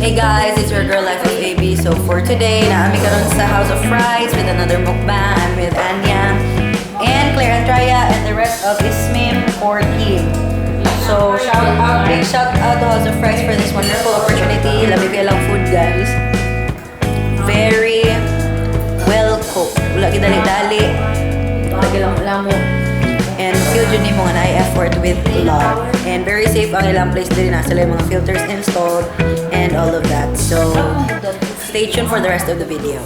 Hey guys, it's your girl Life of AB. So for today, naa mi karon sa House of Fries with another mukbang. I'm with Anya and Claire Andrea and the rest of Ismim core team. So shout out, big shout out to House of Fries for this wonderful opportunity. Lami kaayo ilang food, guys. Very well cooked. Wala gidali-dali. Wala gilamo-lamo. And feel jud nimo nga naay effort with love. And very safe ang ilang place diri, naa sila'y mga filters installed and all of that. So stay tuned for the rest of the video.